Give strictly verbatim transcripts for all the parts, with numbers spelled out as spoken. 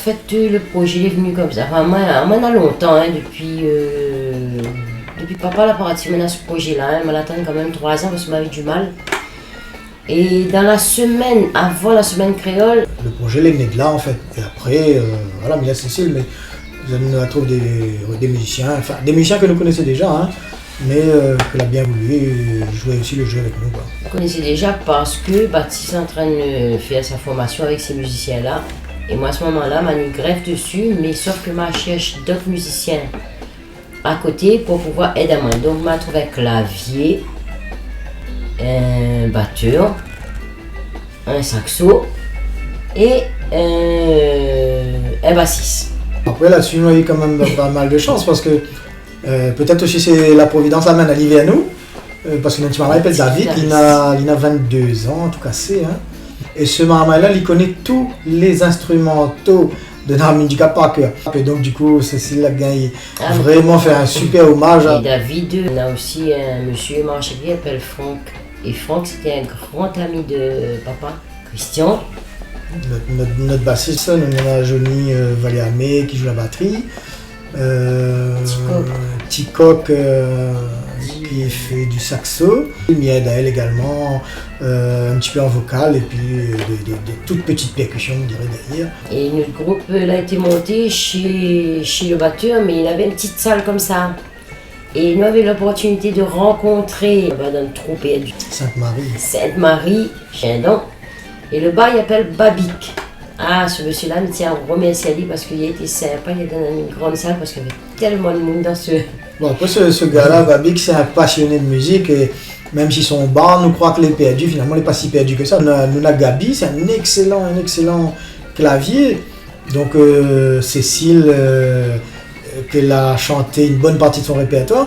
An fèt, le projé lé vni konmsa. Anfin, moin, moin na lontan, in, dopi, eu, dopi papa la parti, moin na se projé-la, in. Moin la atann kanmèm troi zan parske moin lavé di mal. É dan la semèn, avan la semèn kréol, le projé lé né de la, an fèt. É apré, eu, voilà, mi la Cécile, mé nou la trouv dé, dé mizisien, anfin, dé mizisien ke nou konésé déza, in, mé, eu, ke la bien voulu zoué osi le jeu avèk nou, koi. Nou konésé déza parske Batis antrinn fé sa formasion avèk sé mizisien-la. É moin, a se moman-la, ma ni grèf dési, mé sof ke ma shèrsh dot mizisien a koté pou pouvoir èd amoin. Donk, ma trouv in klavié, in batèr, in saxo é, eu, in basis. Apré, la-dsi, nou la u kanmèm pa mal de shans parske, eu, pétèt osi sé la providans la amenn ali vèr nou. Eu, parske nout ti marmay i apèl David, li na, li na vinn-dé zan, an tou ka sé, in. É se marmay-la, li koné tout lé zinstrimanto de Narmine Ducap par kèr. É donk, di kou, Cécile la gingn vréman fé in super omaz a... É David, na osi in mésyé marshé, li apèl Franck. É Franck, sété in gran ami de papa. Christian. Nout, nout, nout basis, nou, nou na Johnny, eu, Valiamé ki zoué la batri. Eu, Ti Coq. Ti Coq, eu, ki fé du saxo. Mi èd aèl égalman, eu, in ti pé an vokal, épi, eu, dé, dé, dé tout ti pèrkision, mi diré, dèrièr. É nout group, eu, la été monté shé, shé le batèr, mé li lavé in ti sal konmsa. É nou lavé loportinité de rankontré, ba, dan le trou pèrdu Sainte-Marie. Sainte-Marie, Chindan. É laba, i apèl Babic. A, se mésyé-la, mi tien a romèrsié ali parske li la été sinpa, li la donn anou in gran sal parske navé tèlman de moun dan se... Bon, apré, se, se gars-la, Babic, sé in pasioné de mizik, é mèm si son bar, nou kroi ke lé pèrdi, finalman, lé pa si pèrdi ke sa. Nou na, nou na Gaby, sé in ékselan, in ékselan klavié. Donk, eu, Cécile, eu, ke la shanté in bone parti de son répèrtoir,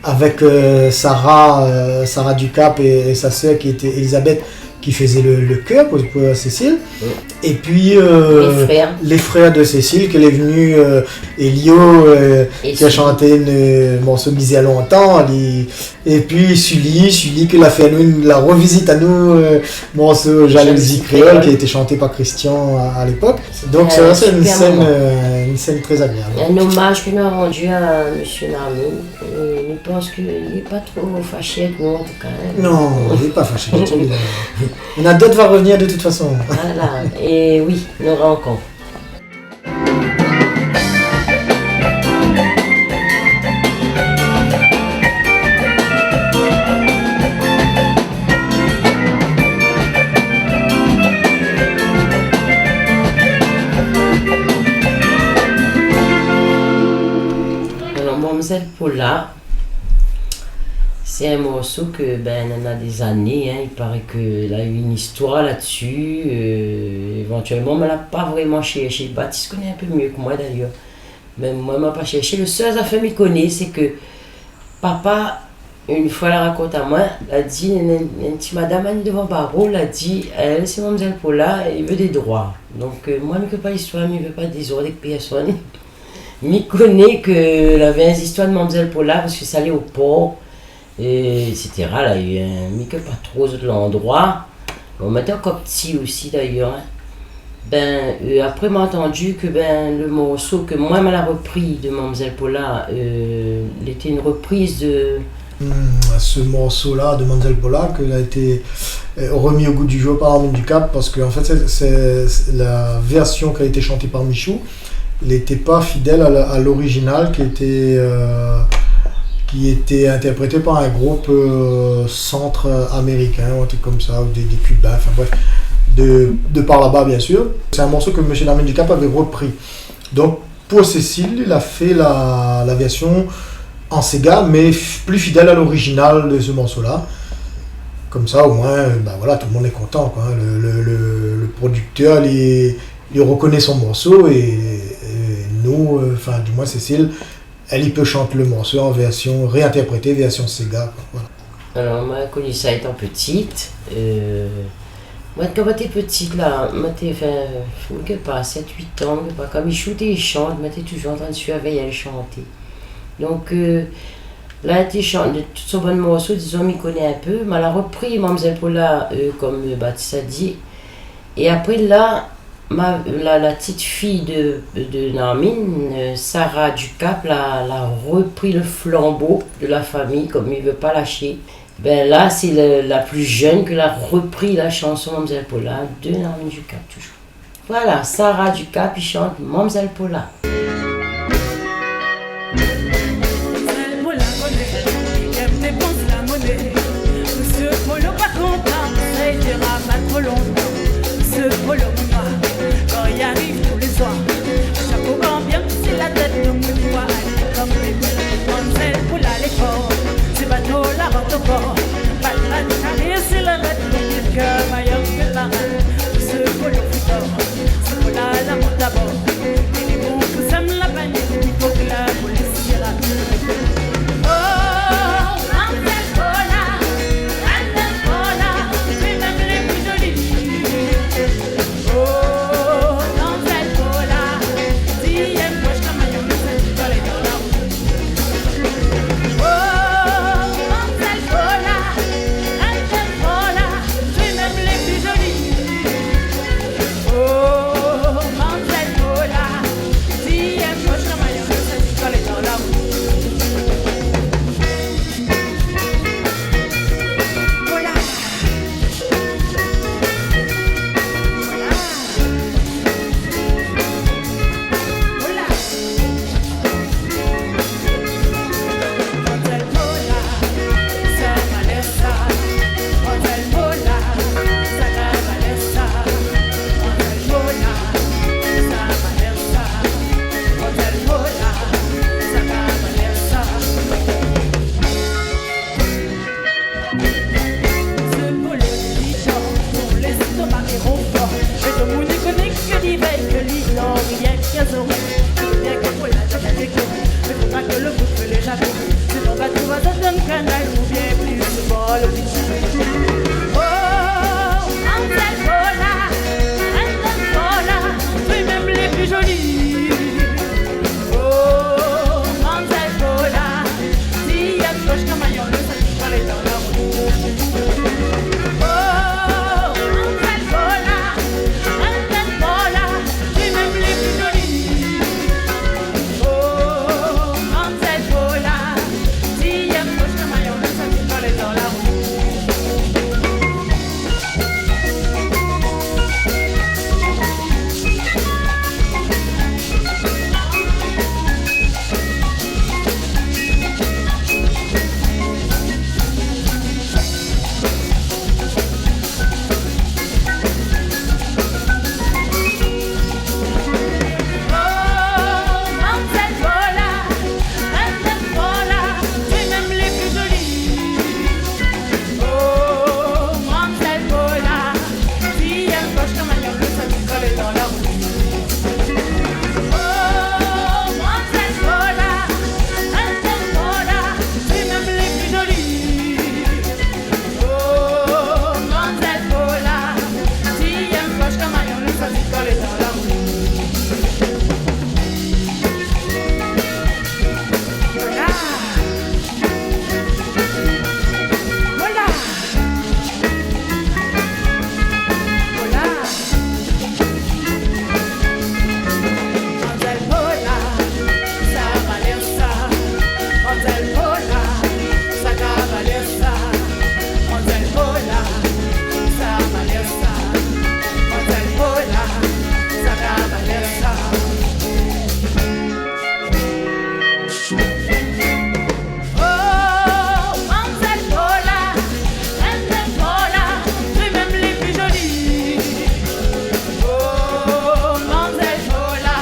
avèk, eu, Sarah, eu, Sarah Ducap é, é sa sèr ki été Elisabeth, ki fézé le, le kèr pou, pou Cécile. Mm. Épi, eu, lé frèr. Lé frèr de Cécile, ke lé vni, eu, Elio, eu, ki la shanté in, eu, morso Mizèr lontan, li, épi Sully, Sully ke la fé anou, la rovizit anou, eu, morso Jalousie Créole, ki la été shanté par Christian a, a lépok. Donk, sa, sé in sèn, eu, in sèn trè agréab. In omaz ke nou la randu a mésyé Narmine. É mi pans ke li lé pa tro fashé avèk nou, an tou ka, in. Non, li lé pa fashé ditou, li la. Néna dot va revnir de tout fason. Voilà. É oui, nora ankor. Alor, Mamzèl Paula, sé in morso ke, bin, néna dé zané, in, i paré ke la u in istoir la-dsi, eu, évantièlman, mé la pa vréman shèrshé. Batis i koné in pé myé ke moin, dayèr. Mé moin, ma pa shèrshé. Le sèl zafèr mi koné, sé ke papa, in foi, la rakont amoin, la di, in, in, in ti madam la ni dovan baro, la di, èl, sé Mamzèl Paula, èl i vé dé droi. Donk, eu, moin, mi koné pa listoir, mi vé pa dézord èk pèrsone. Mi koné ke lavé in zistoir de Mamzèl Paula, parske sa lé o por, é, et cetera. La u in, mi koné pa tro zot landroi. Bon, moin té ankor pti osi, dayèr, in. Bin, eu, apré, ma antandi ke, bin, le morso ke moin, ma la repri de Mamzèl Paula, eu, lété in repriz de... Hmm, se morso-la de Mamzèl Paula, ke la été, eu, remi o gou du zour par Armin Ducap, parske, an fèt, sé, sé, sé la vèrsion ki la été shanté par Michou. Lété pa fidèl a la, a l'original ki été, eu, ki été intèrprété par in group, eu, santr-amérikin ou in trik konmsa, ou dé, dé Kubin, anfin bref, de, de par laba, biensir. Sé in morso ke mésyé Armin Ducap lavé repri. Donk, pou Cécile, li la fé la, la vèrsion an séga, mé f-, pli fidèl a l'original de se morso-la. Konmsa, omoin, eu, bin voilà, tout le moun lé kontan, koi. Le, le, le, le prodiktèr, li, li rekoné son morso é, é nou, eu, anfin, du moin, Cécile, èl i pé shant le morso an vèrsion réintèrprété, vèrsion séga, koi. Voilà. Alor, moin la koni sa étan ptit. Eu, moin, kan moin té ptit la, moin té, anfin, mi koné pa, sèt, uit an, mi koné pa, kan Michou té i shant, moin té touzour antrinn sirvéy èl shanté. Donk, eu, la, èl té shant de tout son bann morso, dizon, mi koné in pé, ma la repri Mamzèl Paula, eu, konm, eu, Batis la di. É apré la, Ma, la, la petite fille de, de Narmine, euh, Sarah Ducap, la, la repris le flambeau de la famille, comme il veut pas lâcher. Ben là, c'est le, la plus jeune que la repris la chanson Mamzèl Paula de Narmine Ducap, toujours. Voilà, Sarah Ducap, i shant Mamzèl Paula. Mamzèl Paula koné, i èm dépans la moné. Mésyé Polo pa kontan, sa i dira pa tro lontan. Mésyé Polo, moin, kan i ariv tou lé swar, shapo kan bien si la tèt, donk moin i voi alé konm lé. Mamzèl Paula lé for, sé bato la rant o por. Pat, pat, karé si la rèt, donk lé kèr mayèr ke la rèn. Mésyé Polo fé for, sé Paula la mont dabor. Lé bon pou sèm la paninik, i fo ke la polis i ariv. Oh, Mamzèl Paula, Mamzèl Paula, sé mèm lé pli zoli. Oh, Mamzèl Paula, si èm posh kamayon, sa i kol dan la rout. Oh, Mamzèl Paula, Mamzèl Paula, sé mèm lé pli zoli. Oh, Mamzèl Paula, si èm posh kamayon, sa i kol dan la rout. Paula. Sé pou lé litan, pou lé léstoma é ronfor. É tout moun i koné ke li vèy ke li lor, rienk zorèy. Bien ke pou la tèt é kèr, mé fodra ke lo bout fé lé jato. Sinon, va trouv azot dann kanal oubien pli bor lo bit. Oh, Mamzèl Paula, Mamzèl Paula, sé mèm lé pli zoli. Oh, Mamzèl Paula, si èm posh kamayon, sa i kol dan la rout. Oh, Mamzèl Paula, Mamzèl Paula, sé mèm lé pli zoli. Oh, Mamzèl Paula, si èm posh kamayon, sa i kol dan la rout. Oh, Mamzèl Paula, Mamzèl Paula, sé mèm lé pli zoli. Oh, Mamzèl Paula, si èm posh kamayon, sa i kol dan la rout. Oh, Mamzèl Paula, Mamzèl Paula, sé mèm lé pli zoli. Oh, Mamzèl Paula, si èm posh kamayon, sa i kol dan la rout. Voilà. Voilà. Voilà. Mamzèl Paula, sa va lé sa. Mamzèl Paula, sa va lé sa. Mamzèl Paula, sa va lé sa. Mamzèl Paula, sa va lé sa. Oh, Mamzèl Paula, Mamzèl Paula, sé mèm lé pli zoli. Oh, Mamzèl Paula,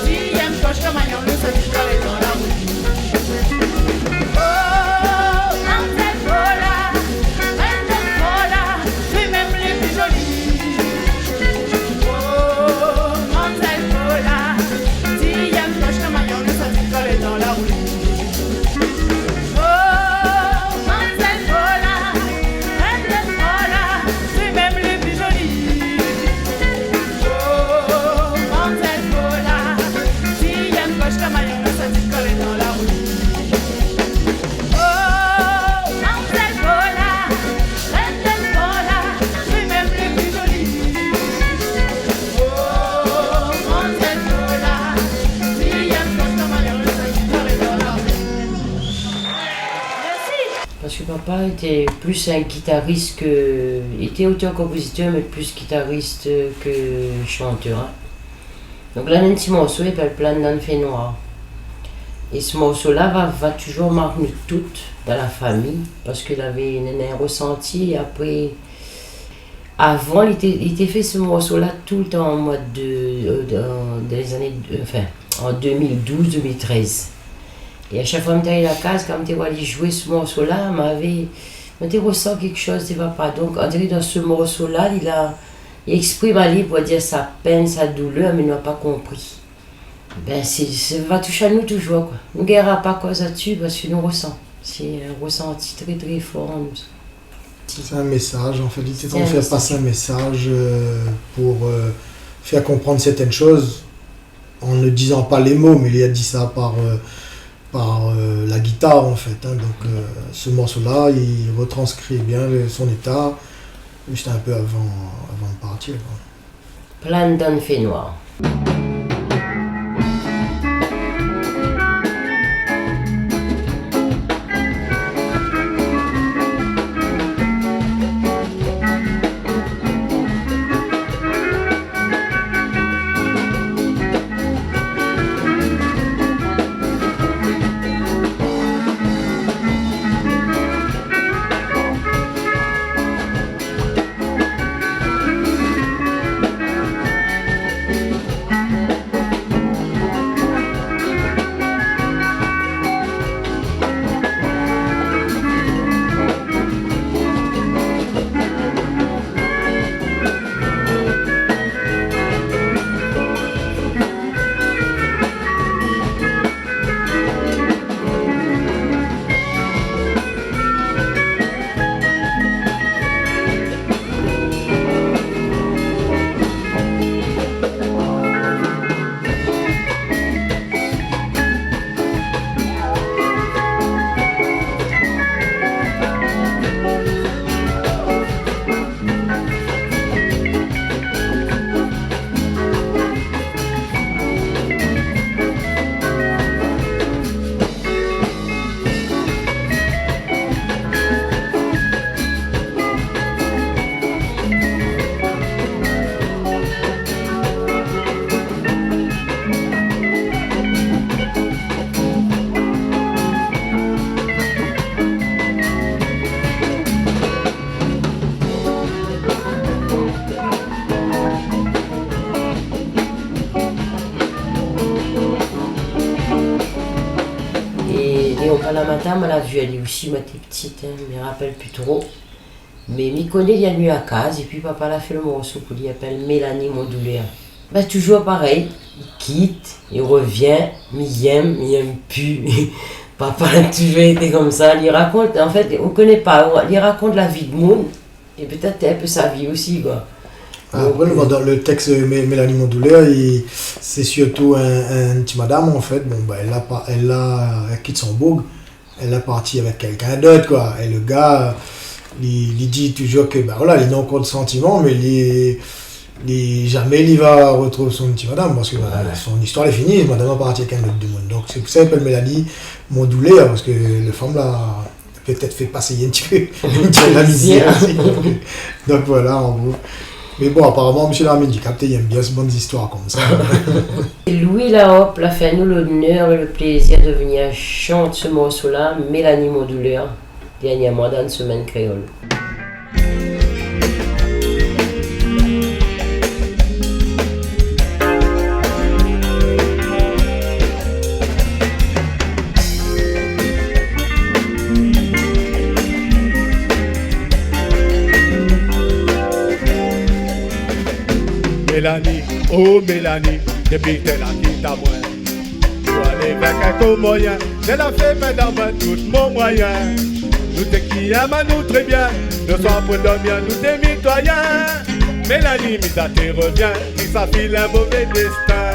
si èm posh kamayon, sa i kol dan la rout. Oh, Mamzèl Paula, Mamzèl Paula, sé mèm lé pli zoli. Oh, Mamzèl Paula, si èm posh kamayon, sa i kol dan la rout. Oh, Mamzèl Paula, Mamzèl Paula, sé mèm lé pli zoli. Oh, Mamzèl Paula, si èm posh kamayon, sa i kol dan la rout. Oh, Mamzèl Paula, Mamzèl Paula, sé mèm lé pli zoli. Oh, Son papa lété plis in gitaris ke, lété otèr-konpozitèr, mé plis gitaris ke shantèr, in. Donk la, néna in ti morso i apèl Plane dan fénoir. É se morso-la va, va toujour mark nou tout dan la famiy, parske lavé, néna in rosanti, é apré, avan, li té, li té fé se morso-la toultan an mwa de, euh, dan, dan lé zané, euh, anfin, an deux mille douze, deux mille treize. É a shak foi mi té ariv la kaz, kan mi té oi li zoué se morso-la, mavé, mi té rosan kékshoz té va pa. Donk, on diré dan se morso-la, li la, li éksprim ali pou dir sa pèn, sa doulèr, mé nou la pa konpri. Bin, sé, sa va toush anou toujour, koi. Nou gingn pa koz ladsi parske nou rosan. Sé in rosanti trè, trè for an nou, sa. Sé in mésaz, an fèt, li té antrinn fé pas in mésaz, euh, pou, euh, fé konprann sèrtin shoz, an ne dizan pa lé mo, mé li la di sa par, euh, par, euh, la gitar, an fèt, in. Donk, euh, se morso-la, li rotranskri bien le, son éta, zis in pé avan, avan de partir, koi. Plane dan fénoir. É Léon Palamata, ma la vi ali osi, ma té ptit, in, mi rapèl pi tro. Mé mi koné li la ni la kaz, épi papa la fé le morso pou li, i apèl Mélanie mon doulèr. Bin, toujour parèy, li kit, li revien, mi yèm, mi yèm pi. Papa la toujour été konmsa, li rakont, an fèt, ou koné pa, li rakont la vi d'moun, é pétèt in pé sa vi osi, koi. Donk, apré, euh, bon, dan le tèks, euh, Mé-, Mélanie mon doulèr, li, sé sirtou in, in ti madam, an fèt. Bon, bin, èl la pa, èl la, èl kit son boug, èl la parti avèk kèlkin d'ot, koi. É le gars, li, li di toujour ke, bin, voilà, li néna ankor de santiman, mé li, li, zamé li va rotrouv son ti madam, parske, bin, son zistoir lé fini, madam la parti avèk in lot demoun. Donk, sé pou sa i apèl Mélanie mon doulèr, parske le fanm la, pétèt fé pasé in ti pé, in ti pé la mizèr osi. Donk, donk voilà, an gro. Mé bon, aparaman, mésyé Larmine Dicap té yèm bien se bann zistoir konmsa. Louis Lahope la fé anou lonèr é le plézir de vnir shant se morso-la, Mélanie mon doulèr, dèrnièrman dan Semèn Kréol. Mélanie, oh Mélanie, dépi tèr la kit amoin, ou alé èk in komoyen, tèr la fé pèrd amoin tout mon moyen. Nou té ki yèm anou trè bien, le soir pou dormir nou té mitoyen. Mélanie, mi sa té revien, mi sa fil in mové déstin.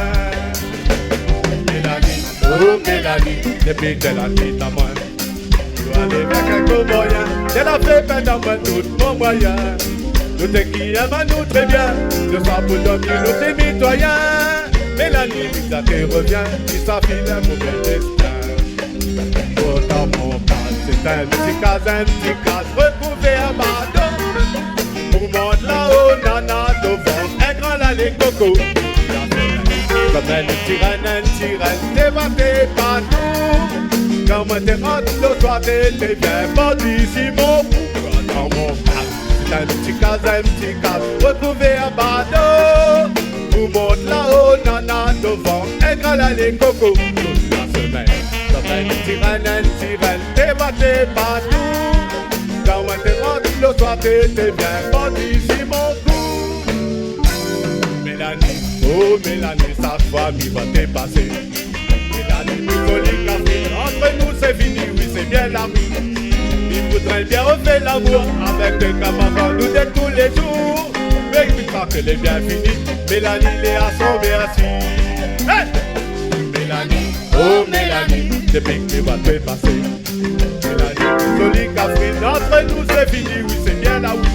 Mélanie, oh Mélanie, dépi tèr la kit amoin, ou alé èk in komoyen, tèr la fé pèrd amoin tout mon moyen. Nou té ki yèm anou trè bien, le soir pou dormir nou té mitoyen. Mélanie, mi sa té revien, mi sa fil in mové déstin. Pourtan mon kaz sé In ti kaz, in ti kaz, rekouvèr bado. Pou mont laó, nana dovan, in gran lalé koko. Konm in ti rèn, in ti rèn, té va té patou. Kan moin té rant lo soir, té, té bien bandi si mon kou. Dan mon kaz, in ti kaz, in ti kaz, rekouvèr bado. Pou mont laó, nana dovan, in gran lalé koko. Tout la semèn, konm in ti rèn, in ti rèn, té va té patou. Kan moin té rant lo soir, té, té bien bandi si mon kou. Mélanie, oh Mélanie, sa foi mi va té pasé. Mélanie, pli zoli kafrine, ant nou sé fini, oui, sé bien la. Mi voudré bien rofé lamour avèk dé kamarad nou de tou lé zour. Mé mi kroi ke lé bien fini, Mélanie lé a son mèrsi. Hey! Mélanie, oh Mélanie, dépi ke mi voi té pasé. Mélanie, pli zoli kafrine, ant nou sé fini, oui, sé bien la, oui.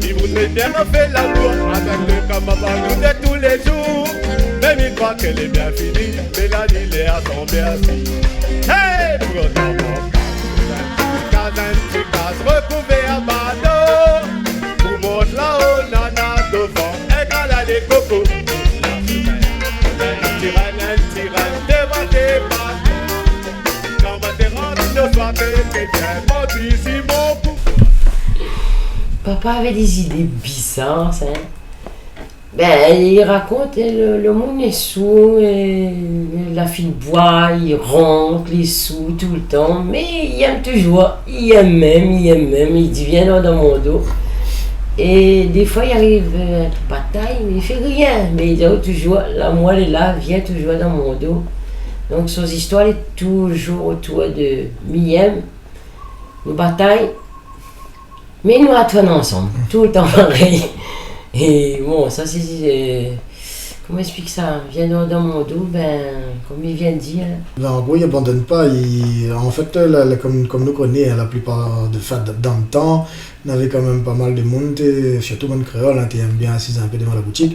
Mi voudré bien rofé lamour avèk dé kamarad nou de tou lé zour. Mé mi kroi ke lé bien fini, Mélanie lé a son mèrsi. Hey, pou dan mon kaz, in ti kaz, in ti kaz, rekouvèr bado. Pou mont laó, nana dovan, in gran lalé koko. In ti rèn, in ti rèn, té va té patou. Kan moin té rant lo soir, té, té bien bandi si mon kou. Papa lavé dé zidé bizar, sa, in. Bin, li rakont, in, lo, lo moun lé sou, é, la fine boi, li rant, li sou toultan, mé li yèm touzour, li yèm mèm, li yèm mèm, li di, vien dan, dan mon do. É défoi, li ariv, eu, batay, mé li fé rien, mé li di touzour, lamour lé la, vien touzour dan mon do. Donk, son zistoir lé touzour otour de mi yèm, nou batay, mé nou artourn ansanm, toultan parèy. É bon, sa sé, eu, koman ésplik sa ? Vien dan, dan mon do, bin, konm li vien dir. Bin, an gro, li abandone pa. Li, an fèt, la, la, konm, konm nou koné, in, la plipar de, fé, dan, dan lo tan, navé kan mèm pa mal de moun, té, sirtou bann kréol, in, té yèm bien asiz in pé dovan la boutik.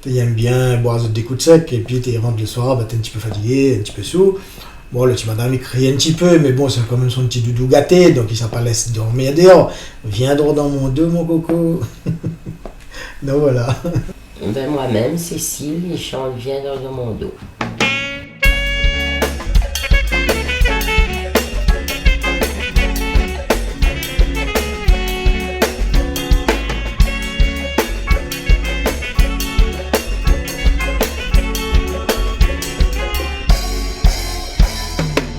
Té yèm bien boir zot dé kou d'sèk, épi té rant lo soir, bin, té in ti pé fatigé, in ti pé sou. Bon, lo ti madam, li kriy in ti pé, mé bon, sé kan mèm son ti doudou gaté, donk li sa pa lès dormir déor. Vien dor dan mon do, mon koko. Donk, voilà. Bin, moin mèm, Cécile, li shant Vien dor dan mon do.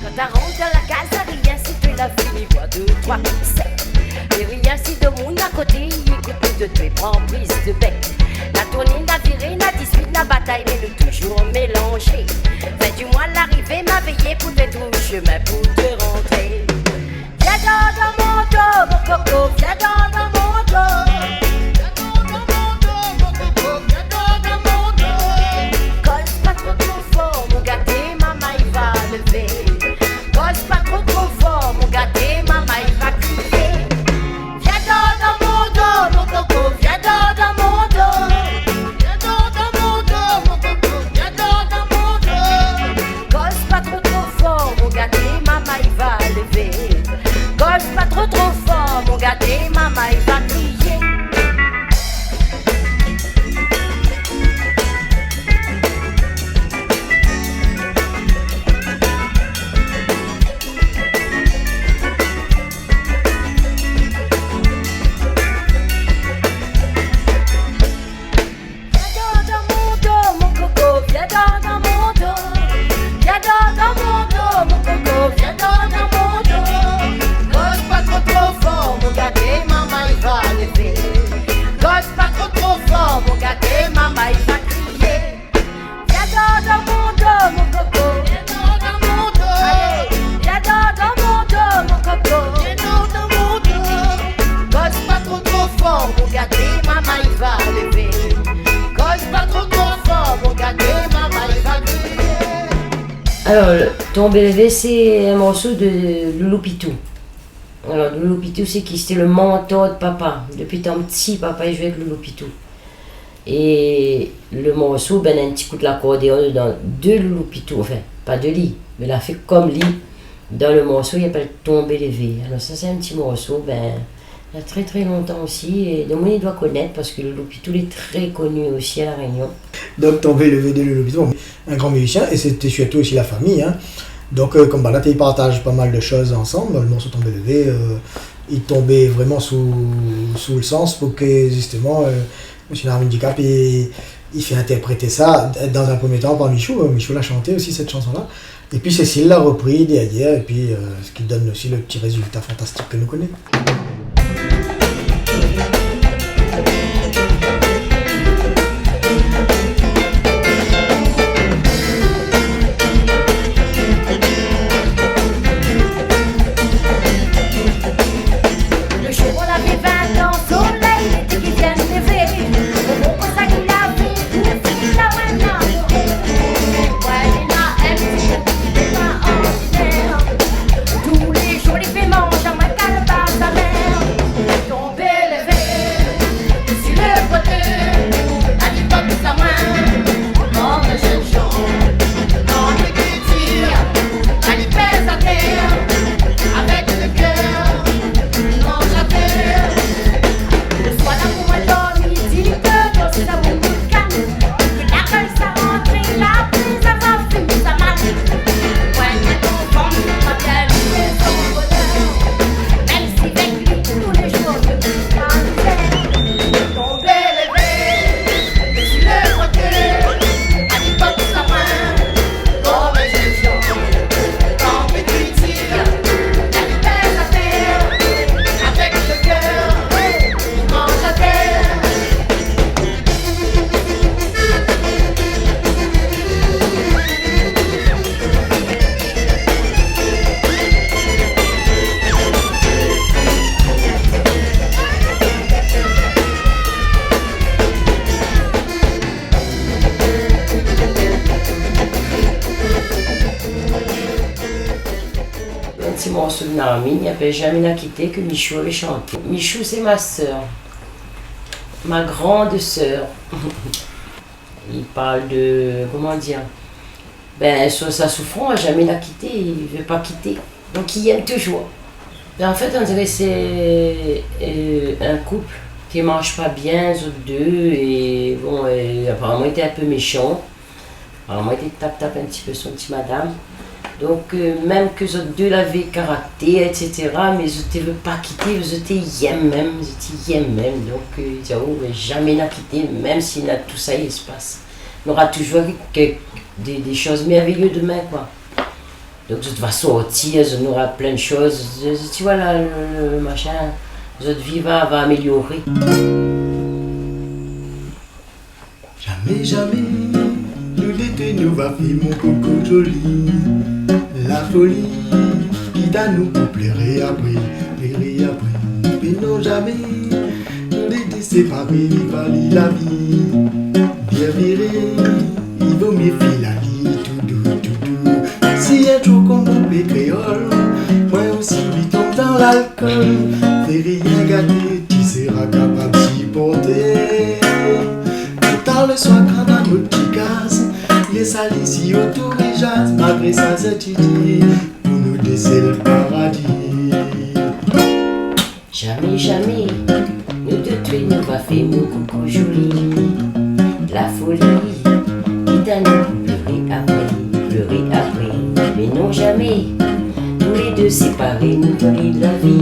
Kan ta rant dan la kaz, arièr, sé ke la fine boir dé, troi, sèt. É arièr, si domoun akoté i ékout, nou dé, pran priz de bèk. Na tourné, na viré, na dispit, na batay, mé nou touzour mélanzé. Fin di moi larivé, ma véyé pou té trouv shemin pou té rantré. Vien dor dan mon do, mon koko, vien dor dan mon do. Vien dor dan mon do, mon koko, vien dor dan mon do. Koz pa tro tro for, mon gaté, mama i va lévé. Koz pa tro tro for, mon gaté, mama i va kriyé. Vien dor dan mon do, mon koko, vien dor dan mon do. Vien dor dan mon do, mon koko, vien dor dan mon do. Koz pa tro tro for, mon gaté, mama i va lévé. Koz pa tro tro for, mon gaté, mama i va kriyé. Vien dor dan mon do, mon koko, vien dor dan mon do. Vien dor dan mon do, mon koko, vien dor dan mon do. Koz pa tro tro for, mon gaté, mama i va lévé. Koz pa tro tro for, mon gaté, mama i va kriyé. Vien dor dan mon do, mon koko. Vien dor dan mon do. Alé, vien dor dan mon do, mon koko. Vien dor dan mon do. Koz pa tro tro for, mon gaté, mama i va lévé. Koz pa tro tro for, mon gaté, mama i va kriyé. Alor, Tonbé lévé, sé in morso de Loulou Pitou. Alor, Loulou Pitou, sé ki ? Sété lo mantor de papa. Dopi tan pti, papa i zoué avèk Loulou Pitou. É lo morso, bin, in ti kou d'lakordéon dedan, de Loulou Pitou, anfin, pa de li, mé la fé konm li, Dan le morso i apèl Tonbé lévé. Alor sa, sé in ti morso, bin, na trè, trè lontan osi, é demoun i doi konèt parske le Lopitou lé trè koni osi a La Rényon. Donk, Tonbé lévé de le Lopitou, in gran mizisien, é sété sirtou osi la fami, in. Donk, eu, konm banna té i partaz pa mal de shoz ansanm, dan le morso Tonbé lévé, eu, i tonbé vréman sou, sou le sans pou ke, zisteman, eu, Mésyé Narmine Dicap, i, i fé intèrprété sa, dan in promié tan, par Michou. Eu, Michou la shanté osi sèt shanson-la. Épi Cécile la repri dèrièr, épi, eu, sak i donn osi le ti rézilta fantastik ke nou koné. Le jour ou lavé vint an, solèy lété ki vien lévé. Mon bonpé sa ki lavé, ou fini la wèn la. Wé, néna in ti jan ki lé pa ordinèr. Tou lé jour li fé manz amoin kalbas amèr. Tonbé lévé, si le koté, a lépok sa moin, konm in jenn jan, konm in Tir, ali pèz atèr, avèk le kèr, manz atèr. Le soir la pou moin dormi, di ke dosi sa moun i kane, ke la kaz sa rantré, la pli sa va fini sa mal. Moin, in bon fanm, ma bèl, son bonèr, mèm si avèk li tou lé jour, je vis ma mizèr. Tonbé lévé, si le koté, a lépok sa moin, konm in jenn jan, konm in Tir, la lé pèz atèr, avèk le kèr, manz atèr. In ti morso de Narmine, i apèl Jamé na kité, ke Michou lavé shanté. Michou, sé ma sèr, ma grande sœur. I parl de, koman dir, bin, sou sa soufrans, jamé la kité, i vé pa kité. Donk, i yèm toujour. Bin, an fèt, on diré sé, eu, in koup ki marsh pa bien, zot dé, é bon, é aparaman, li lété in pé méshan. Aparaman, li té tap-tap in ti pé son ti madam. Donk, eu, mèm ke zot dé lavé karaktèr, et cetera, mé zot té vé pa kité, zot té yèm mèm, zot té yèm mèm. Donk, eu, i di, o, mé jamé na kité, mèm si na tousa i spas. Nora toujour kèk, dé, dé shoz mèrvéyé domin, koi. Donk, zot va sorti, zot nora plin shoz, zot, zot, voilà, le, le machin, zot vi va, va amélioré. Jamé, jamé, nou lé dé nou va fé mon koukou zoli. La foli, kit anou pou pléré apré, pléré apré. Mé non, jamé, nou lé dé séparé, li va li la vi. Bien viré, i vo mié fil ali, toudou, toudou. Si in zour konm nou pé kréol, moin osi mi tonm dan lalkol. Fé rien gaté, ti sera kapab siporté. Pi tar le soir, kan dan nout ti kaz, lé sali si otour i jaz, malgré sa, zot i di, pou nou dé sé le paradi. Jamé, jamé, nou dé toué nou va fé mon koukou zoli. La foli, kit anou pou pléré apré, pléré apré. Mé non, jamé, nou lé dé séparé, nou dé la vi.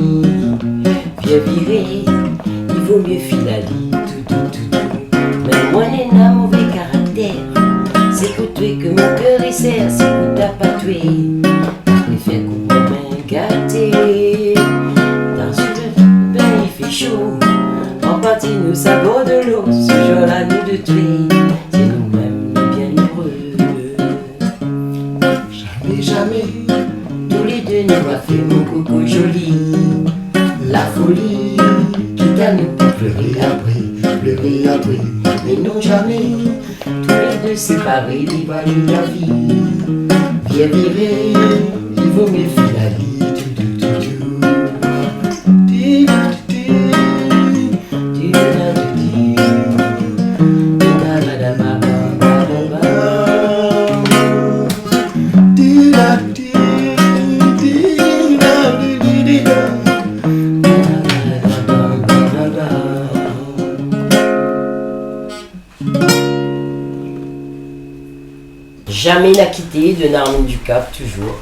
Bien viré, i vo mié fil ali, toudou, toudou. Mèm moin néna mové karaktèr, sé pou toué ke mon kèr i sèr, sé pou tap atoué. Préfèr koup mon min gaté. Tar si le vin i fé sho, an parti nou sa bor de lo. Se zour-la nou dé toué, sé nou mèm le bienéré. Jamé, jamé, tou lé dé nou va fé mon koukou zoli. La foli, kit anou pou pléré apré, pléré apré. Mé non, jamé, tou lé dé séparé, li va li la vi. Bien viré, i vo mié fil ali, toudou, toudou. Ti, ti, ti, ti, la, ti, ti. Ti, la, ti, ti, ti, Jamé na kité de Narmine Ducap, toujour.